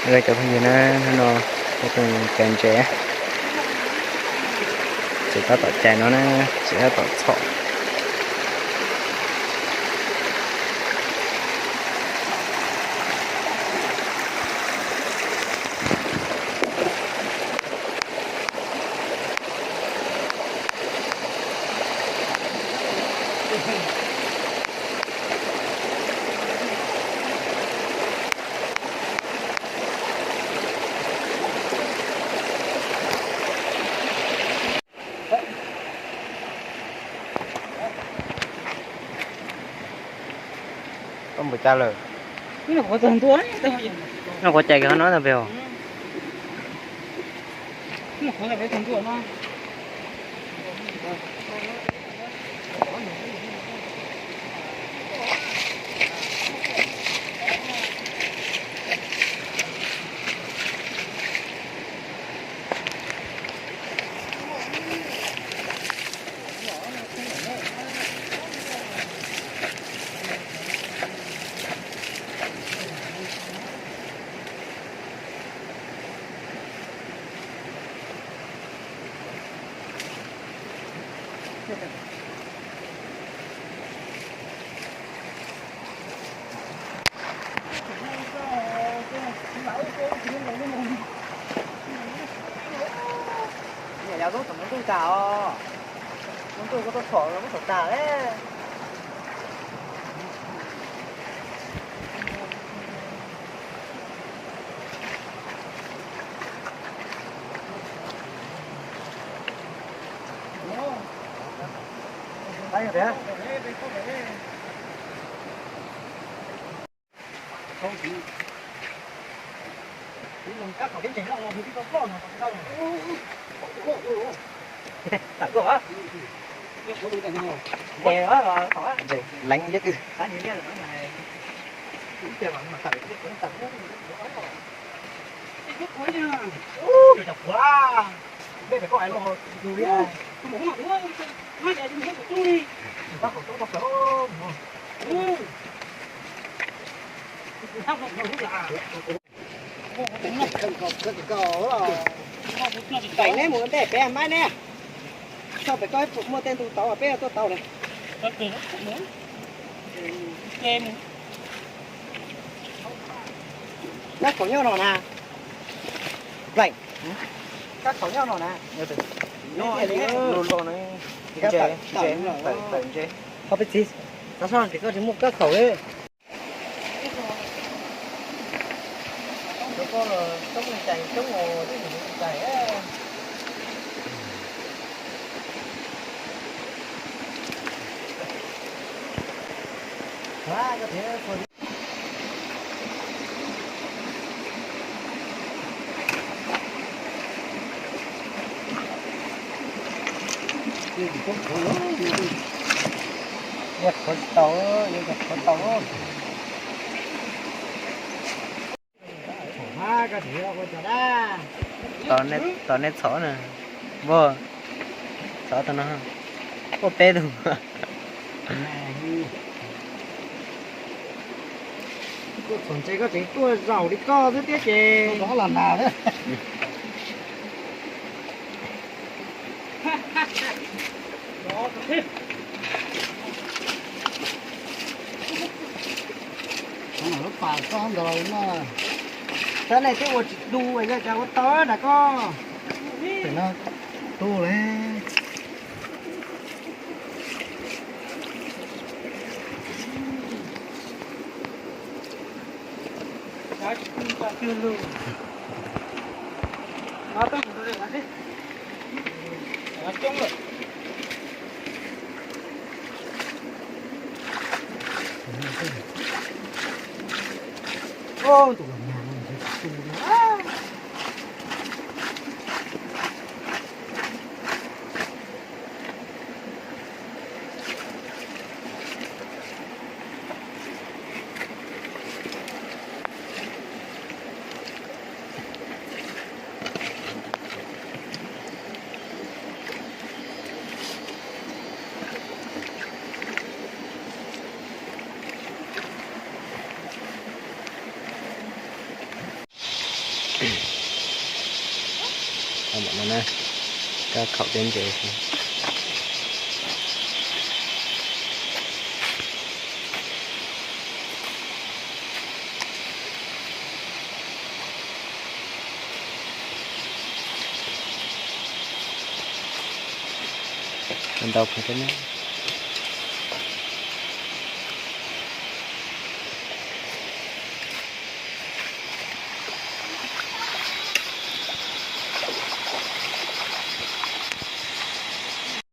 Cov phooj ywg na, hnub no peb tuaj caiv ntses, tseem tab tom caiv no na, tseem tab tom txhom. Koj npaum cas lawm? Noj quav cais kawg no tag pem os. Niam yau tub thaum hnub ntuj tag os, hnub ntuj kuj tuaj txhom los muab txhom tag lawm. Leev thiab kwj. Pem neb mus ntej peb maib neb. Txog pem koj muaj tej ntu tau peb tuaj tau lawm. Kab khaum nyob no na. Kab khaum nyob no na. Ho peb txiv, xav soj ces koj tsis muaj kab khaum li. Yuav qhuav tsis tau, yuav qhuav tau. Tos nej txhom na. Npog, txhom tau no. Ua peb tug. Tuaj txhom ntses koj tseem tuaj zaum li koj xwb thiab ces. Lub pas txob ntawd no, tab nej twb ua tsis du yog cas ua tau na koj. Tam no tu lawm. no na, kab khaum teb ntses xwb. Ntau kawg thiab ne.